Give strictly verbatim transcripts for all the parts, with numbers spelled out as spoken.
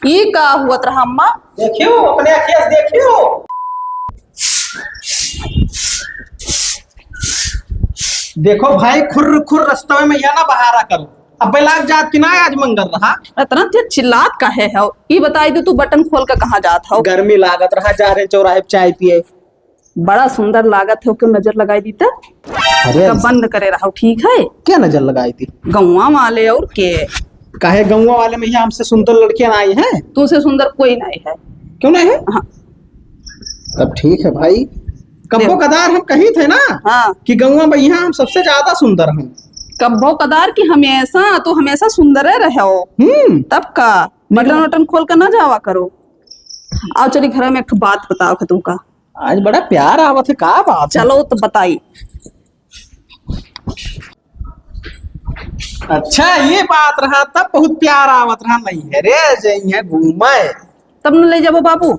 ई का हुअत रहा अम्मा? देखियो, अपने अखिया से देखियो। देखो भाई, खुर्र खुर्र रस्तवे में यह ना बहारा करो। अब बैलाग जात कि ना आज मंगर रहा? इतना तेज चिल्लात काहे हो? ई बताई दे, तू बटन खोल के कहाँ जात हो? गर्मी लागत रहा, जा रहे चौराहे पे चाय पिए। बड़ा सुंदर लागत हो, क्यों नजर लगाई दी तब? अरे का बंद करे रहो, ठीक है? क्या नजर लगाई दी? गौवा वाले और के? काहे गौवा वाले में यहाँ हमसे सुंदर लड़कियां ना आई हैं? तुमसे सुंदर कोई नहीं है। क्यों नहीं है? हाँ। तब ठीक है भाई, कब्बो देखो। कदार हम कही थे ना हाँ। कि गौवा में यहाँ हम सबसे ज्यादा सुंदर हैं। कब्बो कदार कि हमेशा, तू हमेशा सुंदर रहे हो। हम्म। तब का? बटन वटन खोल के ना जावा करो। आओ चली घर में एक ठो बात बताओ के तुमका। आज बड़ा प्यार आवत है, का बात है? चलो तो बताई। अच्छा, ये बात रहा, तब बहुत प्यार आवत रहा, नैहरे जइहे घूमे। तब न ले जाबो बाबू,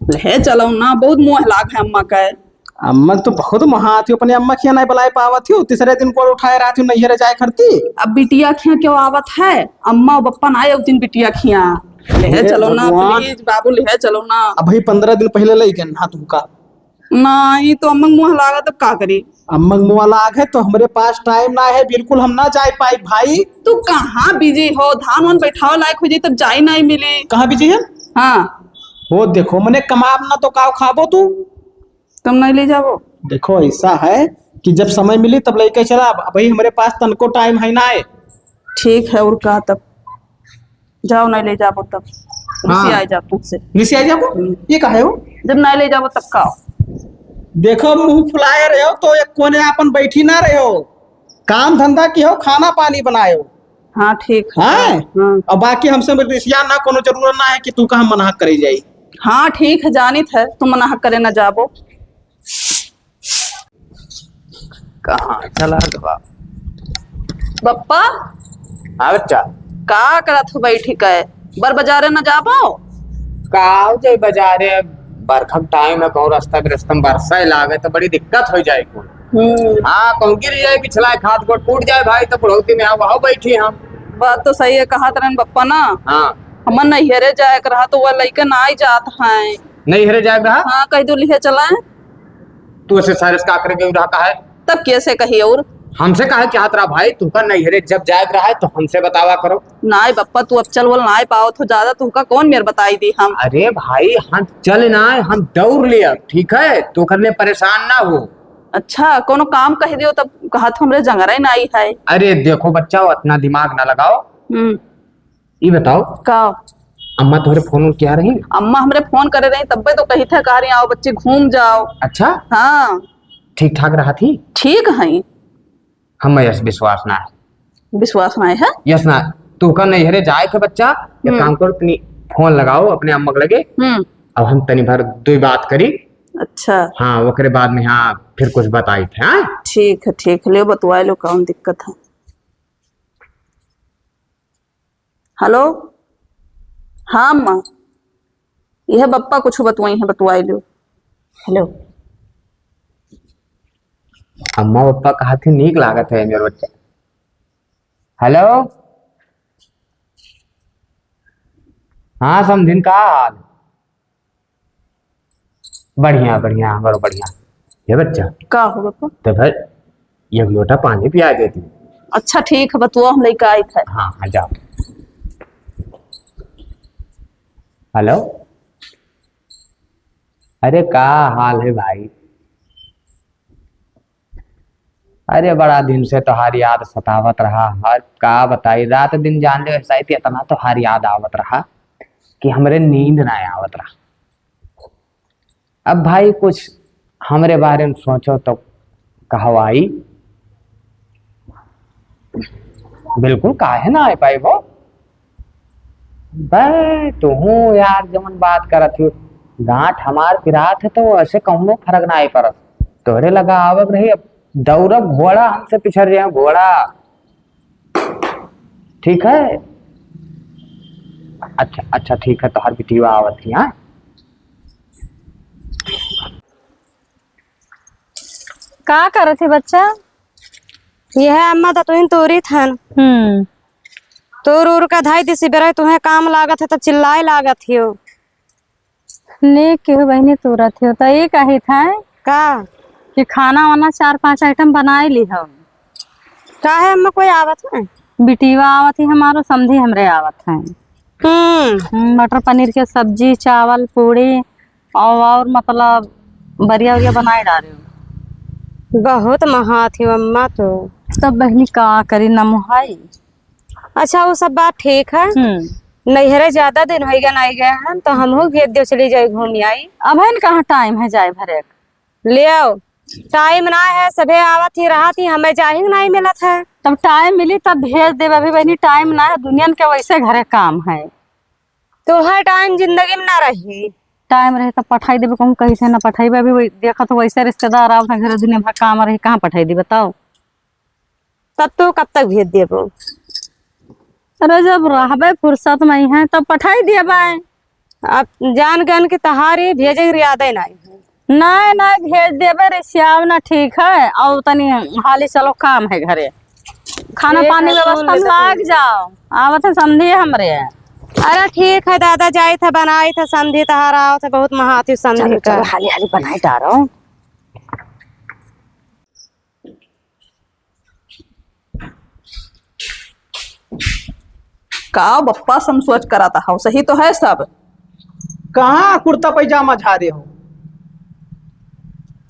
ले चलो ना, बहुत मोह लाग है अम्मा का। अम्मा तो बहुत मोहात हो, अपने अम्मा खिया नहीं बुलाए पावत हो, तीसरे दिन गोड़ उठाए रहत हो नैहरे जाए करती। अब बिटिया खिया क्यों आवत है, अम्मा और बप्पा ना आए उस दिन बिटिया खिया। ले हे चलो ना भगवान। Please बाबू, ले चलो ना। अबही पंद्रह दिन पहले ले गए ना तुमका। नहीं तो अम्मा मुँह लागा तब का करी? अम्मा मुँह लाग है तो हमरे पास time ना है, बिल्कुल हम ना जाए पाई भाई। तू कहाँ busy हो, धान वान बैठावे लायक हो जाई तब जाए नहीं मिली। कहाँ busy है? हाँ। वो देखो मने कमाब ना तो काव खाबो तू? तुम नहीं ले जाबो? देखो ऐसा है कि जब समय मिली तब लेके चला, अबही हमरे पास तनको time है ना है। ठीक है और का तब। जाओ, नहीं ले जाबो तब। हाँ। रिसियाई जाब तुमसे। रिसियाई जाबो? हम्म। ये काहे हो? जब नहीं ले जाबो तब का? देखो, मुँह फुलाए रहे हो तो एक कोने आपन बैठी ना रहे हो, काम धंधा की हो, खाना पानी बनाए हो। हाँ, ठीक है। हाँ? हाँ। और बाकी हमसे रिसिया ना, कोनो जरूरत ना है कि तू का हम मना करे जाई। हाँ, ठीक है, जानित है, तू मना करे ना जाबो। कहाँ चला गवा? बप्पा? हाँ बच्चा। का करत हो बैठी के? बर बाजारे न जाबो? का हो जाई बाजारे? बरखा के time है, कहूँ रास्ता बिरस्ता में बरसा ही लागे तो बड़ी दिक्कत हो जाए कुल। हम्म। हाँ, कहूँ गिर जाए, पिछला एक हाथ गोड़ टूट जाए भाई, तो बुढ़ौती में आओ, आओ बैठी हम। बात तो सही है, कहत रहन बप्पा ना। हाँ। हमन नैहरे जाए के रहा तो वह लइके ना आई जात हैं। नैहरे जाए के रहा? हाँ, कह दो लिहे चला। तू ऐसे सारे से का करे के रहा, काहे? तब कैसे कही और? हमसे काहे चाहत रहा भाई, तुमका नैहरे जब जाए के रहा है तो हमसे बतावा करो। नाय बप्पा, तू अब चल वल नाय पावत हो ज्यादा, तुमका कौन मेर बताई दी हम? अरे भाई, हम चल ना, हम दौड़ लिया, ठीक है? तू करने परेशान ना हो। अच्छा, कोनो काम कह दियो तब कहत हमरे जंगरा ही नाई है। अरे देखो बच्चा, इतना दिमाग ना लगाओ। हम्म। ई बताओ, का? अम्मा तोहरे फोन उन किया रही? अम्मा हमरे फोन करे रही, तब्बे तो कही थे, कह रही, "आओ बच्ची, घूम जाओ।" अच्छा? हाँ। ठीक ठाक रहा थी? ठीक है। हम यस विश्वास ना है। विश्वास ना है? यस ना, तू का नहीं हरे जाए के बच्चा, एक हम्म। काम करो, तनी फोन लगाओ अपने अम्मा के लगे। हम्म। अब हम तनी भर दुई बात करी। अच्छा। हाँ, ओकरे बाद में हाँ, फिर कुछ बताई थे, हाँ? ठीक है, ठीक है, ले बतवाए लो, कौन दिक्कत है? हेलो, हाँ अम्मा, यह बप्पा कुछ बतवाई है, बतवाई लो। हेलो, अम्मा बप्पा कहा थी, नीक लागत है मेरे बच्चा। हेलो, हाँ समधिन, का हाल? बढ़िया, बढ़िया, हमरो बढ़िया। हे बच्चा। का हो बापू? तो भाई, एक लोटा पानी पिया देती। अच्छा, ठीक है, बतुआ, हम लेके आई थे। हाँ, हाँ, जाओ। हेलो, अरे, का हाल है भाई? अरे, बड़ा दिन से तोहार याद सतावत रहा। हर का बताई, रात दिन जान ले, ऐसा ही इतना तोहार याद आवत रहा कि हमरे नींद ना आवत रहा। अब भाई, कुछ हमरे बारे में सोचो तो कहवाई। बिल्कुल, काहे ना आ पाई वो? बे, तुहूँ यार जवन बात करत ही, गांठ हमार पिरात है तो ऐसे कहूँ फर्क ना आई परत। तोहरे लगा आवक रही, अब दौड़ब घोड़ा हमसे पिछड़ जाए, घोड़ा। ठीक है? अच्छा, अच्छा, ठीक है, तोहर बिटिया आवत ही, हाँ? का करत है बच्चा? यह अम्मा तो तुहिन तोरी थन। हम्म। तूर उर का धाई दिसी बेरा तुम्हें काम लागत है, तब चिल्लाए लागत हियो। ने केहू बहिनी तुरत हो, त ई कहित है का? कि खाना वाना चार पाँच item बनाए ली हो। काहे अम्मा, कोई आवत है? बिटिया आवत ही हमारो, समधी हमरे आवत है। हम्म। हम्म, मटर पनीर के सब्जी, चावल, पूड़ी और, और मतलब बरिया उरिया बनाए डारे हो। बहुत महात ही अम्मा तो। तब बहिनी का करी, न मुहाई। अच्छा, वो सब बात ठीक है। हम्म। नैहरे ज्यादा दिन होइगा नाई गए हैं, तो हमहू भेज दियो, चली जाई घूम आई। अबहिन कहाँ time है जाए भरे? ले आओ, time ना है, सभे आवत ही रहत ही, हमें जाहिंग नाई मिलत है। तब time मिली तब भेज देब, अभी बहिनी time ना है, दुनियन के वैसे घरे काम है। तोहर time जिंदगी में ना रही। Time रहे तब पठाई देबे, कहूँ कहीं से ना पठाई, अभी वही देखत हो वैसे रिश्तेदार आवत हैं घरे, दुनिया भर काम रही, कहाँ पठाई दी बताओ? तब तो कब तक भेज देबो? अरे, जब रहबे फुर्सत में ही है, तब पठाई देबे। अब जान गन के तहारी भेजे के इरादा ही नहीं है। नहीं, नहीं, भेज देबे, रिसियाव ना ठीक है। और तनी हाली चलो, काम है घरे, खाना ठीक पानी है, व्यवस्था सुन में ले तो लाग सुन। जाओ, आवत है समधी हमरे। अरे, ठीक है दादा, जाई था, बनाई था, समधी तहार आवत है, बहुत महाती समधी चलो, का। चलो, हाली हाली बनाई डारो। का बप्पा, सम सोच कराता हो, सही तो है सब? कहाँ कुर्ता पैजामा झारे हो?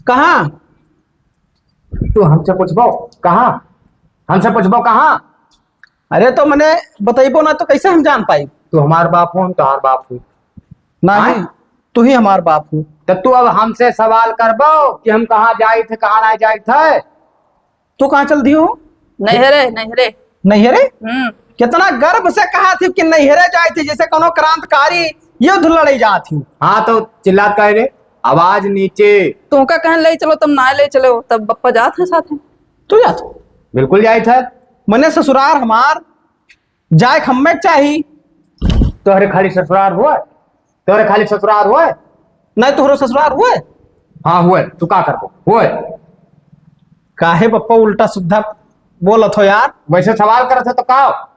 कहाँ? तू हमसे पूछबो कहाँ? हमसे पूछबो कहाँ? अरे तो मने बतैबो ना तो कैसे हम जान पाई? तू हमार बाप हो, हम तोहार बाप हो। नहीं, आय? तू ही हमार बाप हो। तो तू अब हमसे सवाल करबो कि हम कहाँ जाई थे, कहाँ ना जाई थे? तू कहाँ चल दियो? नैहरे, नैहरे। नैहरे? हम्म। कितना गर्व से कहा थी कि नैहरे जाए थी, जैसे कोनो क्रांतिकारी युद्ध लड़े जात थी। हाँ, तो चिल्लात काहे रे? आवाज नीचे। तोहका कहन ले चलो, तब ना ले चलो, तब बप्पा जात है साथ में। तू जात? बिल्कुल जाइत है। मने ससुरार हमार जाए हम्मे के चाही। तोहरे खाली ससुरार हुए? तोहरे खाली ससुरार हुए? नहीं, तोहरो ससुरार हुए? हाँ, हुए। तू का करबो? हुए। काहे बप्पा उल्टा सीधा बोलत हो यार? वैसे सवाल करत हो तो का?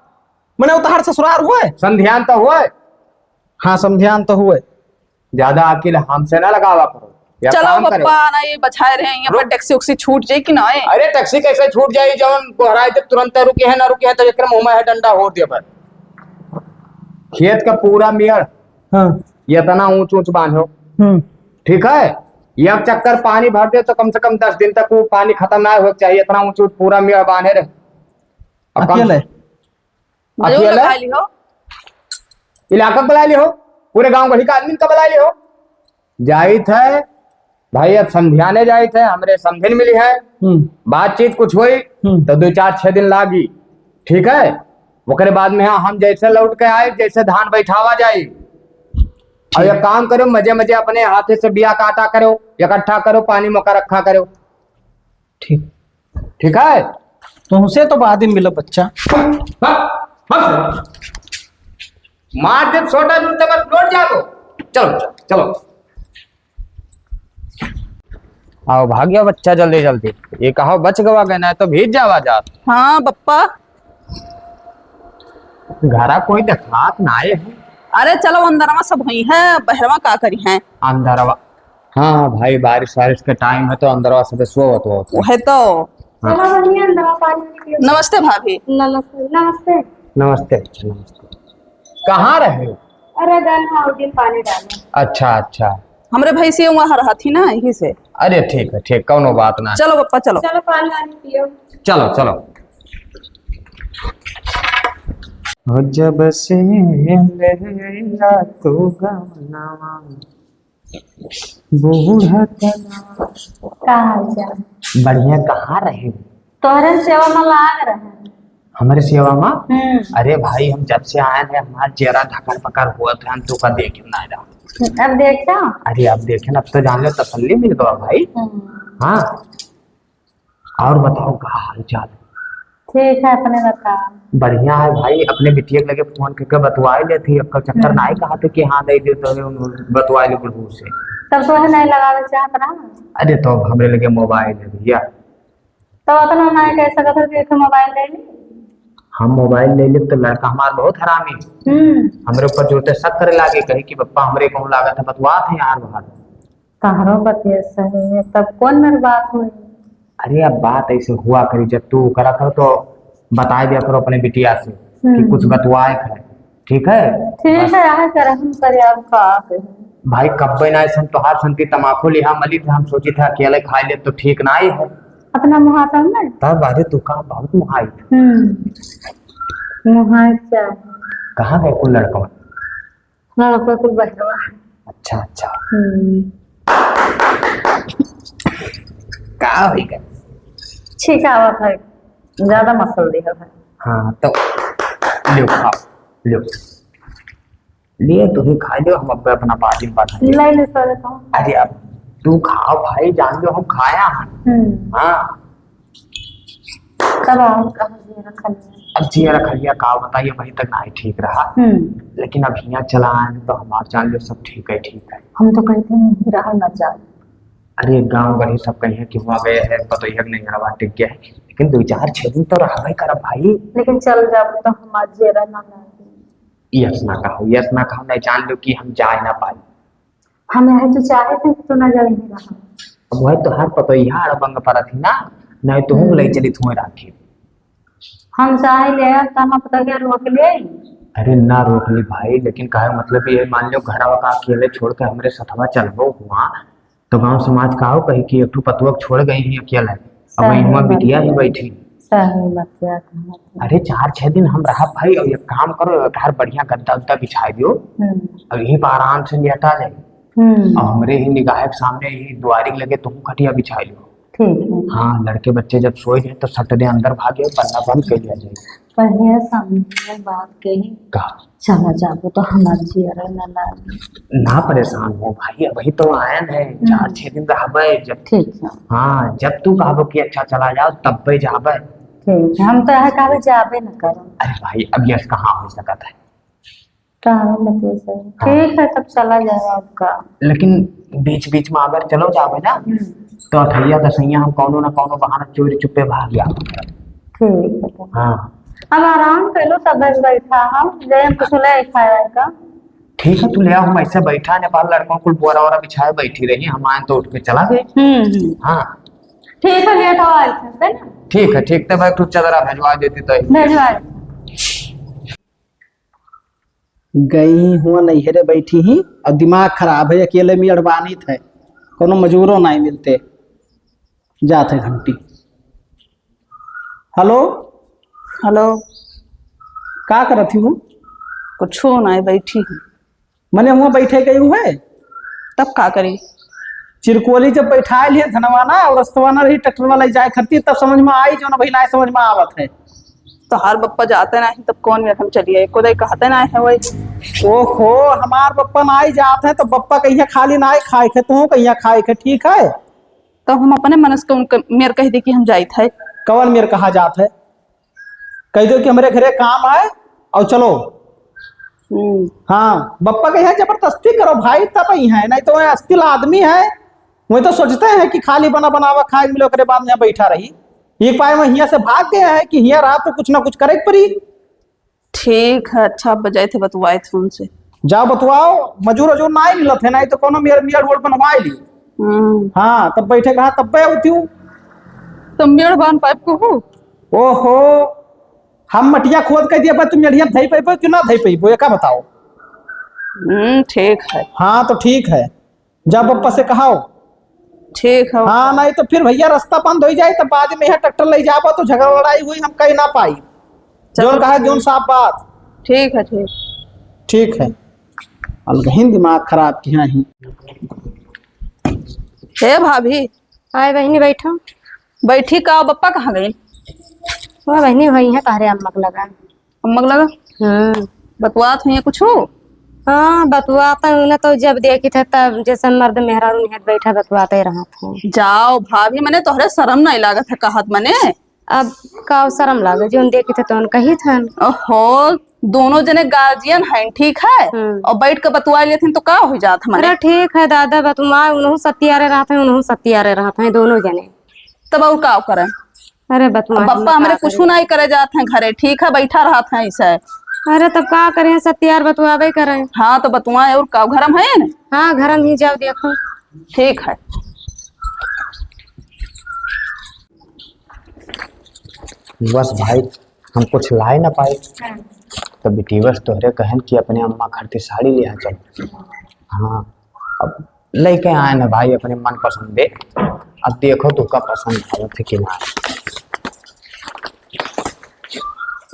मने उतहार ससुरार हुए? संध्यान तो हुए? हाँ, संध्यान तो हुए। ज्यादा अकिल हमसे ना लगावा करो। या चलो काम करो। बप्पा, ना ये बछाए रहे, यहाँ पर रुक। टैक्सी उक्सी छूट जाए कि ना? अरे टैक्सी कैसे छूट जाए, जौन गोहराए जब तुरंत रुके हैं, ना रुके हैं, तो एकरे मुँह में है डंडा होर दिया पर। खेत का पूरा मेड़ हाँ। ये इतना ऊंच ऊंच बांधो। हम्म। ठीक है, एक चक्कर पानी भर दे तो कम से कम दस दिन तक वो पानी खत्म ना हो चाहिए, इतना ऊंच ऊंच पूरा मेड़ बांधे रहे। अब कम अकेले? मजूर अकेले? लगा ली हो। इलाका बुला ली हो, पूरे गांव गढ़ी का आदमी का बुला ली हो। जाइत है भाई, अब समधियाने जाइत है, हमरे समधिन मिली है, हम्म। बातचीत कुछ हुई, हम्म। तो दो चार छह दिन लागी, ठीक है। ओकरे बाद में हाँ, हम जैसे लौट के आए, जैसे धान बैठावा जाई, और ठीक। एक काम करो, मजे मजे अपने हाथे से बिया काटा करो, इकट्ठा करो, पानी मौका रखा करो। ठीक। ठीक है? तुमसे तो बाद में मिलो बच्चा। मार दे छोटा दूर तक लौट जाओ। चलो, चलो, चलो। आओ, भाग गया बच्चा जल्दी जल्दी। ये कहा बच गवा गए, ना तो भीज जावा जात। हाँ, बप्पा। घरा कोई देखात ना आए है। अरे, चलो, अंदरवा सब हुई है, बहरवा का करी है? अंदरवा। हाँ, हाँ, भाई, बारिश वारिश के टाइम है, तो अंदरवा सब सोवत होत है। वह तो। हाँ। चलो, बहिनी, अंदरवा पानी पियो। नमस्ते, भाभी। नमस्ते, नमस्ते। नमस्ते, अच्छा, नमस्ते। कहाँ रहे? अरे, गन हाँ, उस दिन पानी डाले। अच्छा, अच्छा। हमरे भैंसिया वहाँ रहत ही ना, यही से। अरे, ठीक है, ठीक, कौनो बात ना। चलो, पप्पा, चलो। चलो, पानी वानी पियो। चलो, चलो। हो जब से लेला तू गमनवा, बूढ़ा तना। का हाल चाल? बढ़िया, कहाँ रहे? तोहरे सेवा में लाग रहे। हमरे सेवा में? हम्म। अरे भाई, हम जब से आए हैं, हमार चेहरा धकर पकर हुआ था, हम तो का देखे ना रहा। अब देखा? अरे, अब देखे ना, अब तो जान लो, तसल्ली मिल गवा भाई। हम्म। हाँ। और बताओ, का हाल चाल? ठीक है, अपने बताओ। बढ़िया है भाई, अपने बिटिया के लगे फोन करके बतवाए लेती, अक्कल चक्कर हम्म। ना आए, कहा थे कि हाँ, दे दे तो बतवाए ले बुढ़ऊ से। तब तो है नहीं लगावे चाहत रहा। अरे, तो अब हमरे लगे मोबाइल है भैया। तो उतना ना कह सकत हो कि एक मोबाइल ले ली। हम मोबाइल ले लेब तो लड़का हमार बहुत हरामी। हम्म। हमरे ऊपर जोरते शक करे लागे, कहे कि पप्पा हमरे कहूँ लागत है, बतवात है यार बाहर। तहरो बतिया सही है, तब कौन मेर बात हुई? अरे अब बात ऐसे हुआ करी, जब तू करा कर तो बताए दिया करो अपने बिटिया से कि हम्म। कुछ बतवाए है, ठीक है? ठीक बस। है, आए कर हम करे, अब का करे? भाई कब्बे ना ऐसे हम तोहार संती तमाकू लिहा मली थे, हम सोची थे अकेले खाए ले तो ठीक ना आई है। अपना मुहाता में? तब अरे तू का बहुत मुहाई। हम्म। मुहाई क्या है? कहाँ गए कुल लड़कवा? लड़का कुल बहरवा है। अच्छा, अच्छा। हम्म। का होई गए? ठीक आवत है, ज्यादा मसल दिया है। हाँ, तो लियो खाओ, लियो। लियो, तू ही खा लियो, हम अब अपना बाजी में बात करेंगे। ले ले, सर, खाओ। अरे, अब तू खाओ भाई, जान लो हम खाया हैं। हम्म। हाँ। तब और कहाँ जिया रखल है? अब जिया रखल है, का बताइए, वही तक ना ही ठीक रहा। हम्म। लेकिन अब हियाँ चला आए हैं, तो हमार जान लो सब ठीक है, ठीक है। हम तो कहते हैं, यहीं रहा ना जाए। अरे, गाँव गढ़ी सब कहीं है कि हुआ गए है, पतोहिया के नैहरवा टिक गया है, लेकिन दो चार छह दिन तो रहबे करब भाई। लेकिन चल जाबो तो हमार जिया ना लागे। यस ना कहो, यस ना कहो, नहीं जान लो कि हम जाए ना पाई। हम यह तो चाहे थे कि तू ना जाए ही रहा। अब वह तो हर पतोहिया अड़बंग परत ही ना, नहीं तो हम हम्म। ले चली तुम्हें राखी। हम चाहे ले आए, तो हम पतोहिया रोक ले। अरे ना रोक ली भाई, लेकिन कहे मतलब ये मान लो घरवा का अकेले छोड़ के हमरे सथवा चलबो हुआ, तो गांव समाज का हो कही कि एक ठो पतोह छोड़ गई ही अकेले, अब सही वहीं हुआ बात बिटिया ही है। बैठी। सही बात है, कहत है। अरे चार छह दिन हम रहा भाई, और एक काम करो, एक घर बढ़िया गद्दा उद्दा बिछाई दियो, हम्म। अब यहीं पर आराम से लेटा जाए। हम्म। और हमरे ही निगाह के सामने ही दुआरी लगे तुम खटिया बिछाई लो। ठीक है। हाँ, लड़के बच्चे जब सोए जाए तो सट दे अंदर भागे, पल्ला बंद कर लिया जाए। बढ़िया सामने बात कही। का? चला जाबो तो हमार जियरा ना लागे। ना परेशान हो भाई, अबही तो आयन है, हम्म। चार छह दिन रहबे जब। ठीक है। हाँ, जब तू कहबो कि अच्छा चला जाओ, तब पे जाबे। ठीक है, हम तो यह कहबे जाबे न करो। अरे भाई, अब यस कहाँ हो सकत है? कहाँ मतलब सर? हाँ। ठीक है, तब चला जाओ आपका। लेकिन बीच बीच में अगर चलो जाबे ना, हम्म। तो अठैया दसैया हम कौनो ना कौनो बहाना चोरी चुप्पे भाग जाबे। ठीक है, तो हाँ। अब आराम कर लो, तब बस बैठा हम, जय हम कुछ ले खाया का। ठीक है, तू ले आओ, हम ऐसे बैठा नेपाल लड़कों को बोरा वोरा बिछाए बैठी रही, हम आए तो उठ के चला गए। हम्म, हम्म। हाँ। ठीक है, लेट आओ, आए थे, है ना? ठीक है, ठीक, तब एक ठो चदरा भेजवा देती तो। भेजवा दे। गई हुआ नैहरे बैठी ही, और दिमाग खराब है, अकेले में अड़बानित है, कोनो मजूरो नहीं मिलते। जात है घंटी। हेलो। हेलो। का करत ही हो? कुछो नाहीं, बैठी हूँ। मने हुआ बैठे गई हुए? तब का करी? चिरकोली जब बैठाए लिए धनवा ना और रस्तवा ना रही ट्रैक्टर वाला जाए खरती, तब समझ में आई, जो ना भाई ना समझ में आवत है। तोहार बप्पा जाते नाहीं, तब कौन मेर हम चलिए? एको दाई कहते नाहीं है वही। ओहो, हमार बप्पा नाहीं जात है, तो बप्पा कहिया खाली नाहीं खाए खे, तू कहिया खाए खे, ठीक है? तो हम अपने मनस के उनके मेर कह दे कि हम जाइत है। कवन मेर कहा जात है? कह दो कि हमरे घरे काम है और चलो। हम्म। हाँ, बप्पा कहिया जबरदस्ती करो भाई, तब ही है, नहीं तो वह अस्थिल आदमी है, वही तो सोचते हैं कि खाली बना बनावा खाए मिलो, ओकरे बाद में यहाँ बैठा रही। एक पाए में हियाँ से भाग गया है कि हियाँ रहा तो कुछ ना कुछ करे के पड़ी। ठीक है, अच्छा, अब जाए थे बतुआए थे उनसे। जाओ बतुआओ, मजूर अजूर ना मिलत है, नहीं तो कोनो मेड़, मेड़ वोड़ बनवाए ली। हम्म। हाँ, तब बैठे कहा, तब पे होती हूँ। तो मेड़ बांध पाइप को हो? ओहो, हम मटिया खोद के दिए, पर तुम मेड़िया धई पाइबो कि ना धई पाइबो, ये का बताओ? हम्म, ठीक है। हाँ, तो ठीक है। जा बप्पा से कहाओ। ठीक है। हाँ, नहीं तो फिर भैया रास्ता बंद हो जाए, तब बाद में यहाँ ट्रैक्टर ले जाबो तो झगड़ा लड़ाई हुई, हम कह ना पाई। चलो, जौन कहा, ठीक। जौन साफ बात। ठीक है, ठीक। ठीक है। अलगहिन दिमाग खराब किया ही। हे भाभी। आए बहिनी, बैठो। बैठी का, बप्पा कहाँ गए? वो बहिनी वही है, तहरे अम्मा के लगा। अम्मा के लगा? हम्म। बतुआत हुई है कुछ? हाँ, बतुआत हुई ना, तो जब देखी थे तब जैसे मर्द मेहरारू निहत बैठा बतुआते रहत है। जाओ भाभी, मने तोहरे शर्म नहीं लागत है कहत मने? अब का शर्म लागे, जोन देखी थे तोन कही थन। ओहो, दोनों जने गार्जियन हैं, ठीक है? हम्म। और बैठ के बतुआ लेथिन तो का हो जात मने? अरे ठीक है दादा, बतुआ उनहु सत्यारे रहत है, उनहु सत्यारे रहत है, दोनों जने। तब और का करें? अरे बतवा, अब बप्पा हमरे कुछ नहीं करे जात हैं घरे, ठीक है, बैठा रहत हैं ऐसे। अरे तब का करें, सब तैयार बतवावे करें। हाँ तो बतवाए, और का घर में है न? हाँ, घर में ही जाओ देखो। ठीक है। बस भाई, हम कुछ लाए ना पाए। हाँ। तो बिटिया बस तोहरे कहन कि अपने अम्मा खातिर साड़ी लिया चल। हाँ, अब लेके आए ना भाई अपने मन पसंद दे। अब देखो तोका पसंद आवत है कि ना।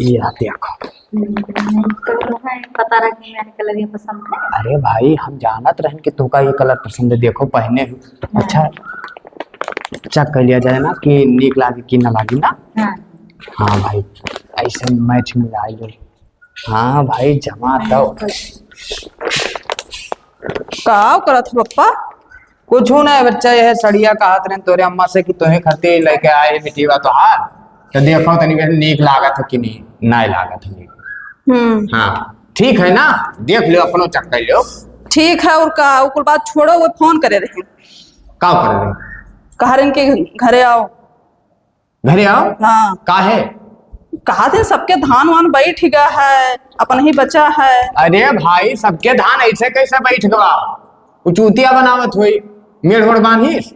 ये आ देखो। हम्म, तो है, पता रहा कि मेरे कलर ये पसंद है। अरे भाई, हम जानत रहन कि तोका ये कलर पसंद है। देखो पहने हो। हाँ। अच्छा, चेक कर लिया जाए ना कि नीक लागे कि ना लागे ना। हाँ। हाँ भाई, ऐसे मैच में आई गई। हाँ भाई, जमा दो। का करत हो पप्पा? कुछ ना है बच्चा, यह सड़िया कहत रहे तोरे अम्मा से कि तोहे खातिर लेके आए बिटिया तोहार, तो देखो तनी के नीक लागत है कि नहीं, नहीं लागत है नीक। हम्म। हाँ, ठीक है ना, देख लो, अपनो चेक कर लो। ठीक है, और का, उ कुल बात छोड़ो, वो फोन करे रहे। का करे रहे? कह रहे कि घरे आओ। घरे आओ? हाँ। काहे? कहा थे सबके धान वान बैठ गया है, अपन ही बचा है। अरे भाई, सबके धान ऐसे कैसे बैठ गवा? उ चूतिया बनावत होई, मेड़ होड़ बांधिस।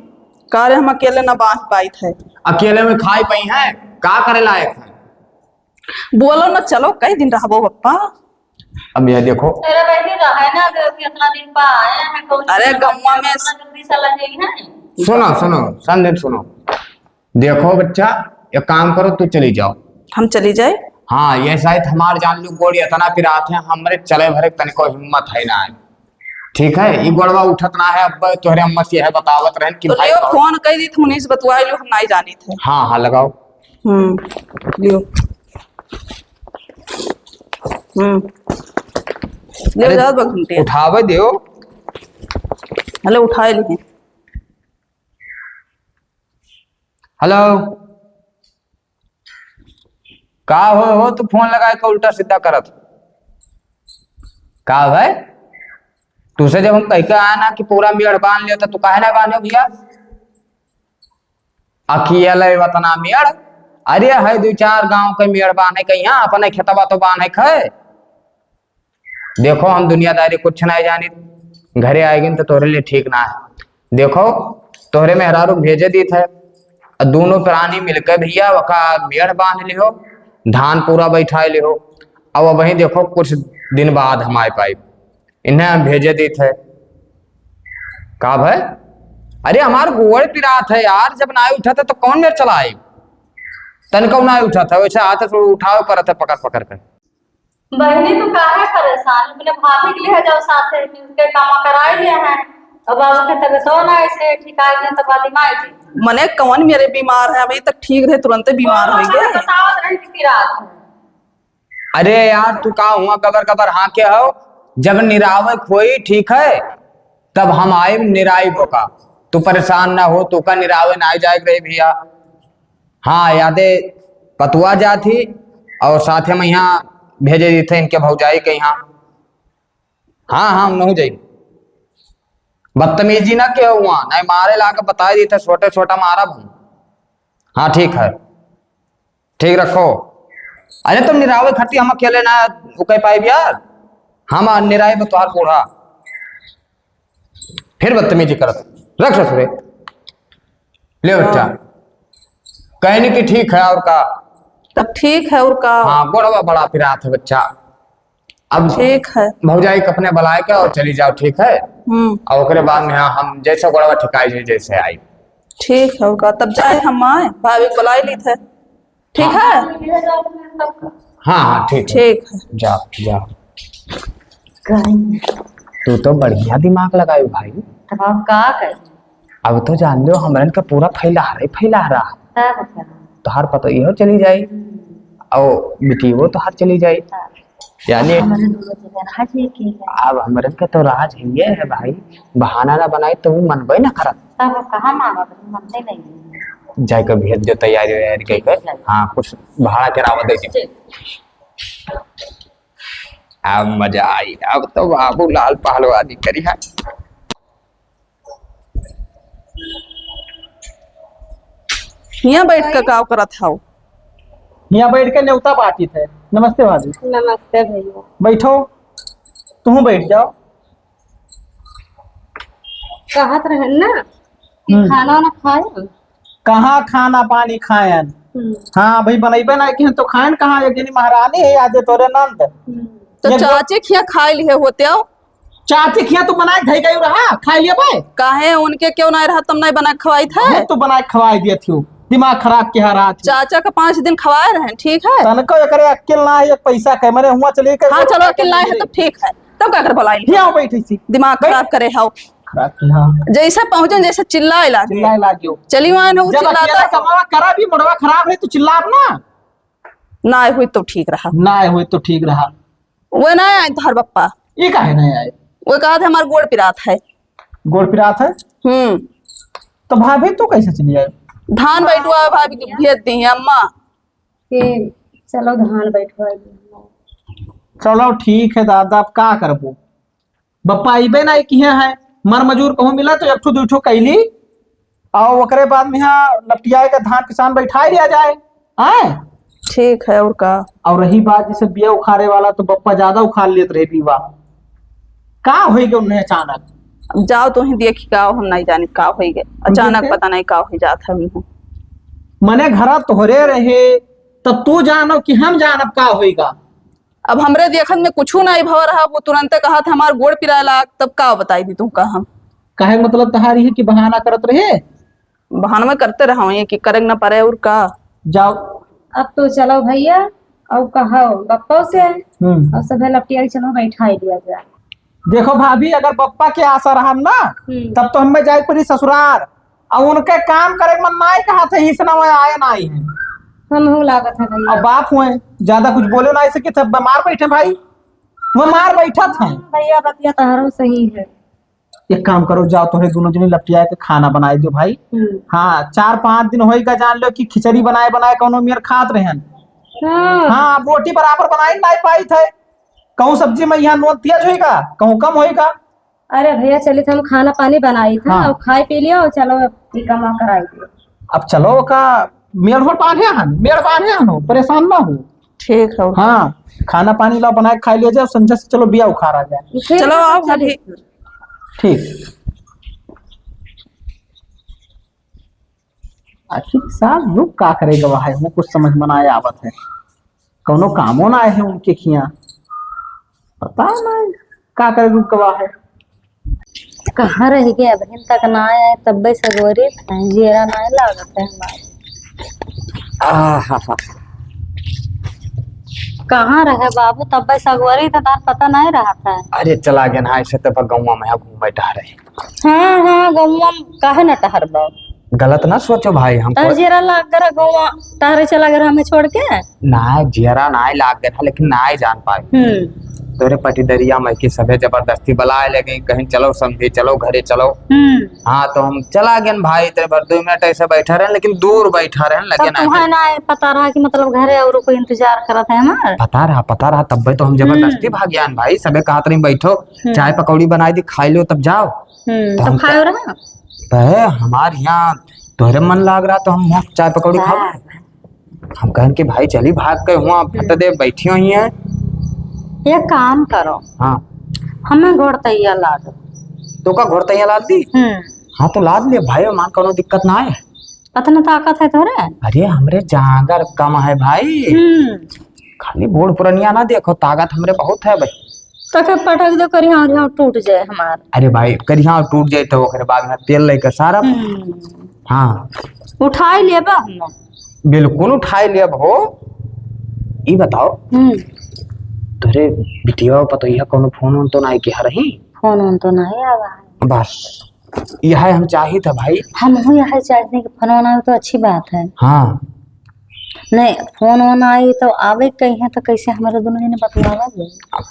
का रे, हम अकेले ना बांध पाइत है। अकेले में खाए पाई है, का करे लायक है? बोलो ना, चलो, कई दिन रहबो पप्पा? अब यह देखो। अरे बहिनी, रहे ना दे, कि इतना दिन पा आए हैं, कौन अरे, सी गौवा में इतना जल्दी चला गई है? सुनो, सुनो, संदीप, सुनो। देखो बच्चा, एक काम करो, तू चली जाओ। हम चली जाए? हाँ, ये शायद हमार जान लो गोड़ी इतना पिरात है, हमरे चले भरे तनिको हिम्मत है ना है। ठीक है, ई गोड़वा उठत ना है, अब तोहरे अम्मा से यह बतावत रहन कि तो भाई लियो, कहो। फोन कई दी, उन्हीं से बतवाई लो, हम नहीं जानी थे। हाँ, हाँ, लगाओ। हम्म, लियो। हम्म। लियो, अरे, जाओ बघंटिया। उठावे दियो। हेलो, उठाए लिए। हेलो, का हो, हो तू फोन लगाए के उल्टा सीधा करत? का भाई, तुसे जब हम कह के आए ना कि पूरा मेड़ बांध लियो, तो तू काहे ना बांधो भैया? अकेले वतना मेड़, अरे है दो चार गांव के मेड़ बांधे के, यहाँ अपने खेतवा तो बांधे के। देखो, हम दुनियादारी कुछ नहीं जानित, घरे आएगिन तो तोहरे लिए ठीक ना है। देखो, तोहरे मेहरारू भेजे दीत है, अ दोनों प्राणी मिलके भैया वका मेड़ बांध लिहो, धान पूरा बैठाए लिहो। अब वहीं देखो, कुछ दिन बाद हम आए पाई, इन्हें हम भेजे दीत है। का भाई? अरे, हमार गोड़ पिरात है यार, जब ना उठत है तो कौन मेड़ चलाए? तनिको ना उठत है, वैसे हाथ से उठावे पड़त है पकड़ पकड़ के। बहिनी, तू काहे परेशान? अपने भाभी के लिए जाओ, साथे मिलके काम कराए लिया है। अब बाबू के तबीयत हो ना ऐसे ठीक आए ना, तो बाद में आए जी। मने कौन मेरे बीमार है, अभी तक ठीक रहे, तुरंते बीमार हो गए। बतावत रहे कि पिरात है। अरे यार, तू का हुआ गबर गबर हाँ के हो? जब निरावे खोई ठीक है, तब हम आए निराई बोका। तू परेशान ना हो, तू का निरावे ना जाए रहे भैया। हाँ, यादे पतुआ जात ही और साथे में यहाँ भेजे दी थे इनके भौजाई के यहाँ। हाँ, हाँ, हम नहु जाई। बदतमीजी ना के हुआ, नहीं मारे ला के बताई दी थे, छोटे छोटा मारा हम। हाँ, ठीक है, ठीक रखो। अरे तुम निरावे खती हम अकेले ना उकई पाई यार, हम निराई में तोहार बूढ़ा। फिर बदतमीजी करत। रख ससुरे। ले बच्चा। हाँ। कहनी कि ठीक है और का? तब ठीक है और का? हाँ, गोड़वा बड़ा पिरात है बच्चा। अब ठीक है। भौजाई के अपने बुलाए के और चली जाओ, ठीक है? हम्म। और ओकरे बाद में हाँ, हम जैसे गोड़वा ठिकाई जाए, जैसे आई। ठीक है और का? तब जाए हम आए, भाभी को बुलाई ली थे। ठीक हाँ। है? हाँ, हाँ, ठीक है। ठीक है। जाओ, जाओ। कहीं। तू तो बढ़िया दिमाग लगाई भाई। तब हम का करी? अब तो जान लो, हमरन का पूरा फैलाहरा ही फैलाहरा। तब क्या? तोहार पतोहियो चली जाई, हम्म। और बिटियो तोहार चली जाई। हाँ। यानी हमारे दोनों जगह राज एक ही है। अब हमरन का तो राज ही है भाई, बहाना ना बनाई तो वो मनबे ना करत। तब कहाँ मानत, मनते नहीं है। जाए के भेज दे तैयारी वैयारी करके। ठीक है। हाँ, कुछ भाड़ा किरावा दे दे। ठीक। अब मजा आई, अब तो बाबू लाल पहलवानी करी है। हियाँ बैठ के काव करत हौ? हियाँ बैठ के नेवता बाँटित है। नमस्ते भाभी। नमस्ते भैया। बैठो, तुहूँ बैठ जाओ। कहत रहन ना कि हम्म। खाना वाना खाए? कहाँ खाना पानी खायन? हम्म। हाँ भाई, बनैबे ना किहन तो खायन कहाँ? एक जनी महारानी है, आज तोरे नंद। हम्म। तो एक चाची खिया खाए लिए होते हो? चाची खिया तू बनाए धई गई रहा, खाए लिए बे। काहे उनके क्यों ना रहा, तुम नहीं बना के खवाई थे? बहुत तू बनाए खवाई दिया थियो, दिमाग खराब किहा रहा थियो। चाचा का पाँच दिन खवाए रहे, ठीक है? तनको एकरे अक्ल ना है, एक पैसा के मने हुआ चली के हाँ, चलो, अक्ल ना है तो ठीक है, तब का कर बुलाई? हिया बैठी सी। दिमाग बैठ। खराब करे हाउ। खराब की, हाँ। जैसे पहुँचन, जैसे चिल्लाए लागे। चिल्लाए लागे। चली वहाँ न, जब चिल्लाता अकेला है। कमावा करा भी, मुड़वा खराब है, तो चिल्लाब ना। ना आए हुई तो ठीक रहा। ना आए हुई तो ठीक रहा। वो ना आए तोहर बप्पा। ये काहे ना आए? वो कहा था हमार गोड़ पिरात है। गोड़ पिरात है? हम्म। तो भाभी तू कैसे चली आए? धान बैठवा भाभी के भेज दी है अम्मा। के चलो धान बैठवा दी। चलो ठीक है दादा, अब का करबो? बप्पा अइबे नाई किहे हैं, मर मजूर कहूँ मिला तो एक ठो दुइ ठो कैली, और ओकरे बाद में यहाँ लपटियाए के धान किसान बैठाए लिया जाए, आए? ठीक है, और का? और रही बात जैसे बिया उखाड़े वाला, तो बप्पा ज्यादा उखाड़ लेत रहे बीवा। का होई गए उन्हें अचानक? अब जाओ तो ही देखी का, हम नहीं जानी का होई गए, अचानक देखते? पता नहीं का हो जात है उन्हें। मने घरा तोहरे रहे, तब तू जानो कि हम जानब का होई गा? अब हमरे देखत में कुछू नाई भव रहा, वो तुरंते कहत हमार गोड़ पिराए लाग, तब का बताई दी तुमका हम? काहे मतलब तहारी है कि बहाना करत रहे? बहाना में करते रहा ये कि करे न परे और का। जाओ। अब तो चलो भैया, अब कहो बप्पो से हम्म। और सभे लपटिया के चलो बैठाई दिया जाए। देखो भाभी, अगर बप्पा के आशा रहन ना, हम्म। तब तो हमें जाए पड़ी ससुरार। अब उनके काम करे के मन नाई कहा थे, इसने वो आए नाई है। हम हो लागत है भैया। अब बाप हुए, ज्यादा कुछ बोले ना ऐसे कि थे बीमार बैठे भाई, वो मार बैठा था। भैया बतिया तहरो सही है। एक काम करो, जाओ तोहरे दोनों जने लपटिया के खाना बनाए दो भाई। हम्म। हाँ, चार पाँच दिन होई का जान लो कि खिचड़ी बनाए बनाए कौनो मेर खात रहन। हाँ। हाँ, अब रोटी बराबर बनाए नाई पाई थे। कहूँ सब्जी में यहाँ नोन तेज होई का, कहूँ कम होई का। अरे भैया, चलित हम खाना पानी बनाई था हाँ। और खाए पी लिया और चलो, ये कमा कराई दियो। अब चलो का मेड़ होड़ बांधे हन, मेड़ बांधे हन हो, परेशान ना हो। ठीक है। हाँ, खाना पानी लाओ, बनाए खाए ले जाओ, संझा से चलो बिया उखाड़ा जाए। ठीक चलो, है, आओ, चलिए। ठीक। आखिर सास लोग का करे गवा है, वो कुछ समझ में ना आवत है। कौनो कामो ना आए है उनके खिया, पता नहीं का करे रुक गवा है। कहाँ रह गए, अबहिन तक ना आए, तब्बे से गोरी था, जियरा ना लागत है हमारे। आहा हा। कहाँ रहे बाबू, तब्बे से गोरी था, तार पता नहीं रहा था। अरे चला गए ना, ऐसे तो गौवा में घूमे टहरे। हाँ, हाँ, गौवा में काहे न टहरबो? गलत ना सोचो भाई, हम तार जियरा लाग गरा गौवा, तारे चला गरा हमें छोड़ के? ना, जियरा ना लाग गरा, लेकिन ना जान पाए। हम्म। तोरे पटीदरिया में के सभे जबरदस्ती बुलाए लगे, कहीं चलो समधी, चलो घरे चलो। हम्म। हाँ, तो हम चला गए भाई, तेरे भर दो मिनट ऐसे बैठा रहे, लेकिन दूर बैठा रहे, लगे तब ना तुम्हें ना पता रहा कि मतलब घरे और कोई इंतजार करत है हमार? पता रहा, पता रहा, तब्बे तो हम जबरदस्ती हम्म। भाग गए भाई, सबे कहत रही बैठो, हम्म। चाय पकौड़ी बनाई दी, खाई लो, तब जाओ। हम्म, तो तो हम खायो रहा? बे, हमार यहाँ तोहरे मन लाग रहा, तो हम वहाँ चाय पकौड़ी खाओ। हाँ। हम कहन कि भाई चली भाग के हुआ, फट हम्म। दे, बैठी हुई हैं। ये काम करो। हाँ। हमें घोड़तैया ला दो। तो का घोड़तैया ला दी? हम्म। हाँ, तो लाद ले भाई, मान कौनो दिक्कत ना है। अतना ताकत है तोरे? अरे, हमरे जांगर कम है भाई। हम्म। खाली बूढ़ पुरनिया ना देखो, ताकत हमरे बहुत है भाई। तके पटक दो, करिहा उरिहा टूट जाए हमार। अरे भाई, करिहा टूट जाए तो ओकरे बाद में तेल लेके सारा। हम्म। हाँ। उठाई लेबा हम। बिल्कुल उठाई लेब हो। ई बताओ, हम्म। तोरे बिटिया पतोहिया कौनो फोन वोन तो नाई किहा रही? फोन वोन तो नाई आवा है। बस, यह हम चाहित है भाई। हम हूँ यह चाहित है कि फोन वोन आवे तो अच्छी बात है। हाँ। नहीं, फोन वोन आई तो आवे कहीं है तो कैसे हमारे दोनों जने बतलावा जाए?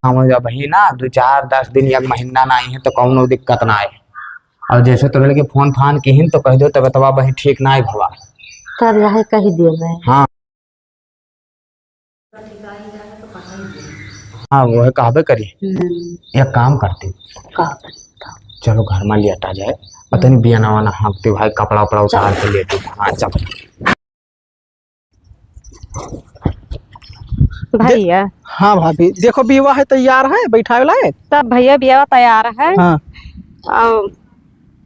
हाँ, अबही ना, दो चार, दस दिन, एक महीना ना आई है, तो कौनो दिक्कत ना आए। और जैसे तोरे लगे फोन फान किहिन, तो कह दो, तबियतवा अबही ठीक ना आए भवा। तब यही कह दियो मैं। हाँ। हाँ, वो है, कहबे करी। हम्म। एक काम करती। का करती? चलो घर मा लेटा जाए, और तनी बियाना वाना हाँकती भाई, कपड़ा उपड़ा उतार के लेटी। हाँ, चल। भैया। हाँ भाभी, देखो बियाह है, तैयार है, बैठावे लायक। तब भैया बियाह तैयार है। हाँ। और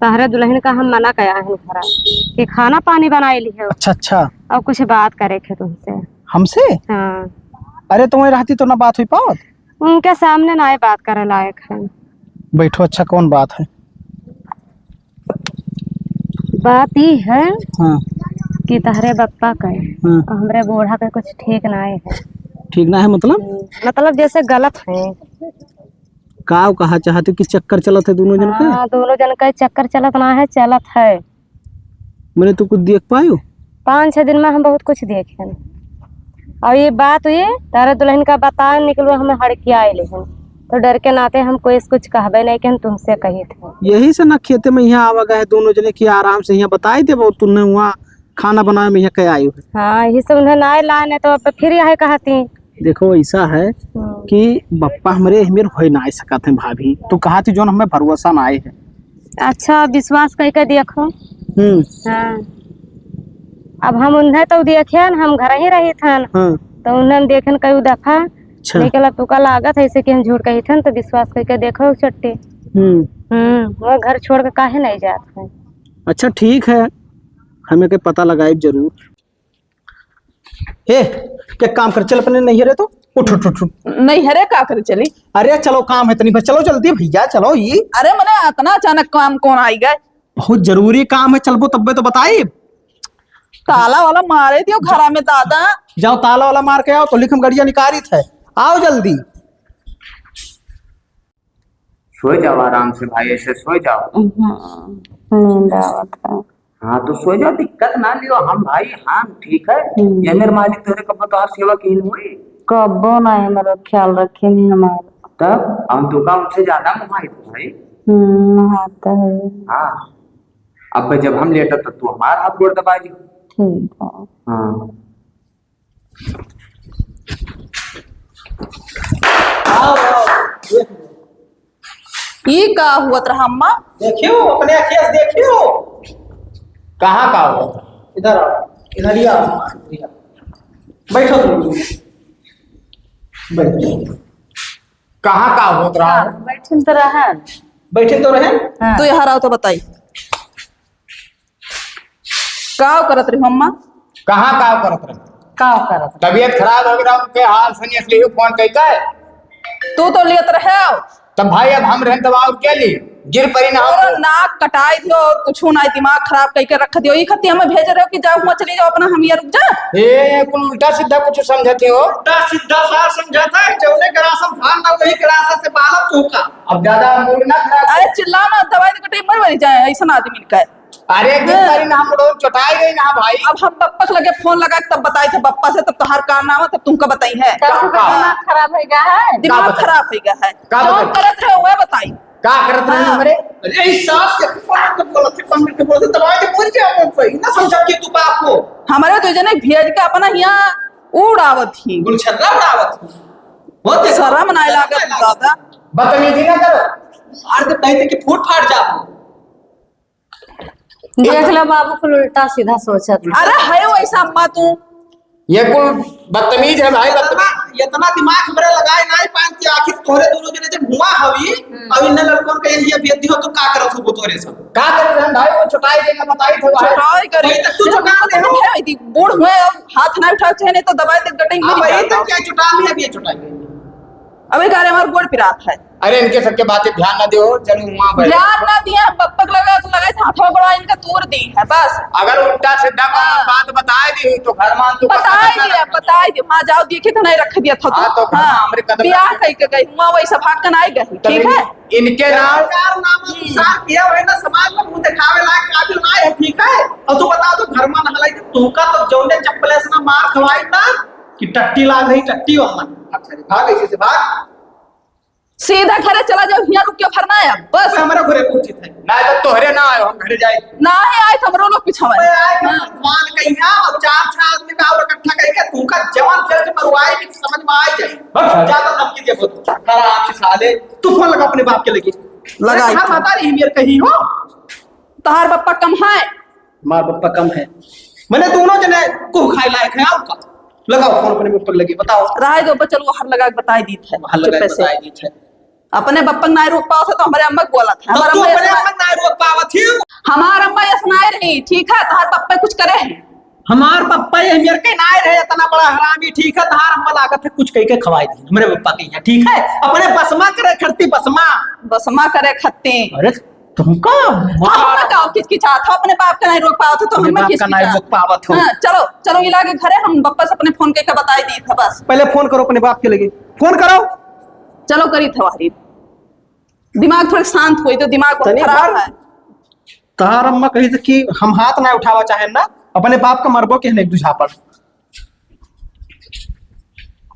तहरे दुल्हन का हम मना कया है घरा कि खाना पानी बनाए लिहे। अच्छा, अच्छा। और कुछ बात करे के तुमसे। हमसे? हाँ। अरे, तुम्हें रहती तो ना बात हुई पावत। उनके सामने ना ये बात करे लायक है। बैठो, अच्छा, कौन बात है? बात ई है हाँ। कि तहरे बप्पा के हाँ। और हमरे बूढ़ा के कुछ ठीक ना है। ठीक ना है मतलब? हम्म, मतलब जैसे गलत है। का कहा चाहते कि चक्कर चलत है दोनों जन का? हाँ, दोनों जन का चक्कर चलत ना है, चलत है। मैंने तो कुछ देख पायो? पाँच छह दिन में हम बहुत कुछ देखे। और ये बात हुई, तारा दुल्हन का बताए निकलो, हमें हड़किया आए लेकिन, तो डर के नाते हम कोई से कुछ कहबे नहीं कि हम तुमसे कही थे। यही से ना खेते में यहाँ आवा गए दोनों जने कि आराम से यहाँ बताई देबो, तुमने वहाँ खाना बनाए में यहाँ कह आई हो। हाँ, यही सब उन्हें ना लाने तो अब फिर यह कहती। देखो, ऐसा है हम्म। कि बप्पा हमरे हमें होई ना सकत हैं भाभी, तू कहा थी जोन हमें भरोसा ना आए है। अच्छा, विश्वास कई के देखो। हम्म। हाँ। अब हम उन्हें तो देखे न, हम घर ही रही थन। हाँ। तो उन्हें हम देखे न कई दफा। अच्छा। निकला तुका लागत है ऐसे कि हम झूठ कही थन, तो विश्वास कई के देखो चट्टी। हम्म। हम्म, वो घर छोड़ के काहे नहीं जात है? अच्छा, ठीक है, हमें के पता लगाए जरूर। हे, के काम कर, चल अपने नैहरे तो। उठ, उठ, उठ, उठ। नैहरे का करे चली? अरे चलो, काम है तनी, बस चलो जल्दी भैया, चलो ये। अरे मने, इतना अचानक काम कौन आई गए? बहुत जरूरी काम है, चलबो तब्बे तो बताई। ताला वाला मारे दियो घरा में दादा। जाओ ताला वाला मार के आओ, तो लिख हम गड़िया निकालित है, आओ जल्दी। सोय जाओ आराम से भाई, ऐसे सोय जाओ। हम्म, नींद आवत है। हाँ, तो सोय जाओ, दिक्कत ना लियो, हम भाई, हम ठीक है। हम्म। ये मेरे मालिक तोरे कब्बो तोहार सेवा कीन हुई? कब्बो ना है, हमारा ख्याल रखे नहीं हमारा। तब हम तो का उनसे ज्यादा मुहाई तो भाई। हम्म, मुहाई तो है। हाँ, अब जब हम लेटब तब तू हमार हाथ गोड़ दबा दी। ठीक है। हाँ। आओ, आओ, देख लो। ई का हुअत रहा अम्मा? देखियो, अपने अखिया से देखियो। कहाँ का हुआ? इधर आओ, इधर ही आओ, इधर ही आओ। बैठो तुम, बैठो। कहाँ का होत रहा? हाँ, बैठिन तो रहन। बैठिन तो रहन? हाँ। तो यहाँ रहो तो बताई। का करत रही हो अम्मा? कहाँ का करत रही? का करत रही? तबीयत खराब हो गया, उनके हाल सनियस लियो फोन कई का है? तू तो लियत रहे हो। तब भाई अब हम रहन तब और क्या ली? गिर परी ना तोरा हम। नाक कटाई दियो और कुछ ना, दिमाग खराब कई के रख दियो। ई खत्ती हमें भेज रहे हो कि जाओ हुआ चली जाओ अपना, हम ये रुक जा। ए, कुल उल्टा सीधा कुछ समझते हो। उल्टा सीधा सार समझता है, जौने ग्रास में धान ना वही ग्रास से बालक तू का। अब ज्यादा मूड ना खराब अरे करो। चिल्ला ना, दवाई दे के टाइम मर मरी जाए, ऐसा ना आदमी का है। अरे, एक दिन हाँ। तारी ना हम लोग चोटाई गई ना भाई। अब हम बप्पा के लगे फोन लगा के तब बताई थे बप्पा से, तब तोहार कारनामा, तब तुमका बताई है। का, का? दिमाग खराब हो गया है। दिमाग का बताई? खराब हो गया है। का जो बताई? करत है वह बताई। का करत रहे हाँ। हमरे? अरे, इस सास के पकड़ के बोलत है, पकड़ के बोलत है, दबाई के बोल के आप कोई ना समझा के तू बाप को। हमारे तो जने भेज के अपना यहाँ उड़ावत ही। गुलछर्रा उड़ावत ही। बहुत देखो। शर्म नाय लागत दादा। बदतमीजी ना करो। अरे, तो कहीं तक कि फूट फाट जाओ। देख लो बाबू, कुल उल्टा सीधा सोचत है। अरे है वैसा अम्मा तू। ये कुल बदतमीज है भाई, इतना, बदतमीज। इतना दिमाग हमरे लगाए ना पान कि आखिर तोहरे दोनों जने जब हुआ हवी, हम्म। अब इन्हें लड़कन का यही अभ्यर्थी हो तो का करत हो तोहरे सब? का करत रहन भाई, वो चुटाई देना बताई थे भाई। चुटाई करी। वही तक तू चुटा ले हो। है, यदि बूढ़ हुए और हाथ ना उठा चाहे नहीं तो दबाई दे गटई अब मर वही जाता। तक क्या चुटा लिया, अब ये चुटाई। अबे का रे, हमार गोड़ पिरात है। अरे, इनके सबके बातें ध्यान ना दियो, चलो वहाँ बैठ। ध्यान ना दिया, बप्पक लगा तो लगा था, हाथों बड़ा इनका तोड़ दी है, बस। अगर उल्टा सीधा का हाँ। बात बताए दी तो घर मान तू बताए दिया, बताए दिया, माँ जाओ देखी तो नहीं रख दिया था तू। हाँ, तो घर हाँ। हमरे कदम ब्याह रख कही के गई, माँ वही सब भाग कर नहीं गई, ठीक है? इनके नाम चार नाम अनुसार किया है ना, समाज में मुंह दिखावे लायक काबिल ना है, ठीक है? और तू बता दो, घर में नहलाई तो तू का तो जौने चप्पले से ना मार खवाई ना कि टट्टी लाग रही, टट्टी वाला। अच्छा, भाग ऐसे से भाग। सीधा घरे चला जाओ, हियाँ रुक के भरना है, बस। हमारा घरे पहुंची थे। ना तो तोहरे ना आयो, हम घरे जाए। ना ही आए तो हमरो लोग पिछावे। मैं आए तो हाँ। भगवान कहिया और चार छह आदमी का और इकट्ठा करके तुमका जवान जज मरवाए भी समझ में आ जाए। अच्छा। ज्यादा धमकी दे बोल। हरामी साले, तू फोन लगा अपने बाप के लेके। लगाई हमार थी। महतारी ही मेर कही हो। तहार बप्पा कम है। हमार बप्पा कम है। मने दोनों जने कुह खाए लायक है, और का? लगाओ फोन अपने बप्पा के लगे, बताओ। रहे दो, चलो, हर लगा के बताई दीत है, हर लगा के चुप्पे से। बताई दीत है। अपने बप्पा के नाई रोक पावत है तो हमारे अम्मा के बोलत है। हमार अम्मा अपने ऐसे अम्मा के नाई रोक पावत ही। हमार अम्मा ऐसे नाई रही, ठीक है, तहार बप्पा कुछ करे है। हमार बप्पा ये मेर के नाई रहे, इतना बड़ा हरामी, ठीक है, तहार अम्मा लागत है कुछ कह के खवाई दी हमरे बप्पा के यहाँ, ठीक है, अपने बसमा करे खरती बसमा। बसमा करे खत्ती। अरे तुमका हम का किचकिचात हो, अपने बाप का नाई रोक पावत हो तो अपने हम बाप का नाई किचकिचात। रोक पावत हो। हाँ, चलो, चलो, इला के घरे हम बप्पा से अपने फोन के, के बताई दी था बस। पहले फोन करो अपने बाप के लगे, फोन करो। चलो, करी था वारी। दिमाग थोड़े शांत होई तो दिमाग बहुत तनी खराब बार है। तहार अम्मा कही थी कि हम हाथ ना उठावा चाहे ना, अपने बाप का मरबो के नहीं बुझा पड़।